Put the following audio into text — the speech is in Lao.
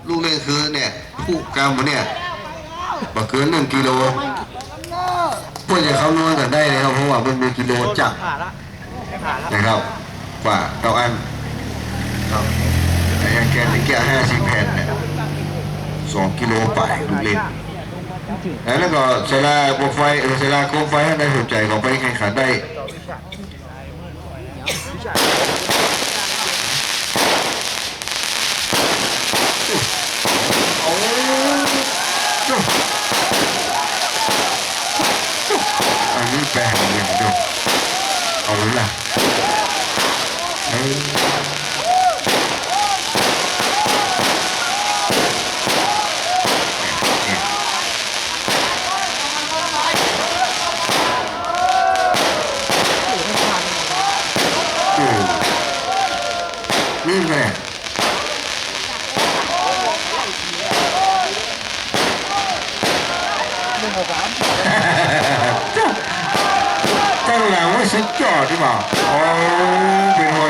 ລູກເລັ່ງຄືເນຍ ຜູ້ກຳເນຍ ບໍ່ເກີນໜຶ່ງກິໂລ ເພື່ອຈະຄຳນວນກັນໄດ້ເນຍ ເພາະວ່າມັນມີກິໂລຈັກນະຄັບ ກວ່າເຕົາອັນເນາະ ແຕ່ຍັງແກ່ນແກ່ຫ້າສິບແຜ່ນເນຍ ສອງກິໂລປາຍລູກເລັ່ງ ແລ້ວກໍສາລາໂຄມໄຟ ເອີ ສາລາໂຄມໄຟ ທ່ານໃດສົນໃຈກໍໄປແຂ່ງຂັນໄດ້. ເອົາ ອັນນີ້ແປງຫຍັງເດີ ເອົາລະ ເອີ. ຕັ້ງແລ້ວ ໂອ້ຍ ສຸດຍອດຕິບໍ່ ໂອ້ ເປັນຫົວ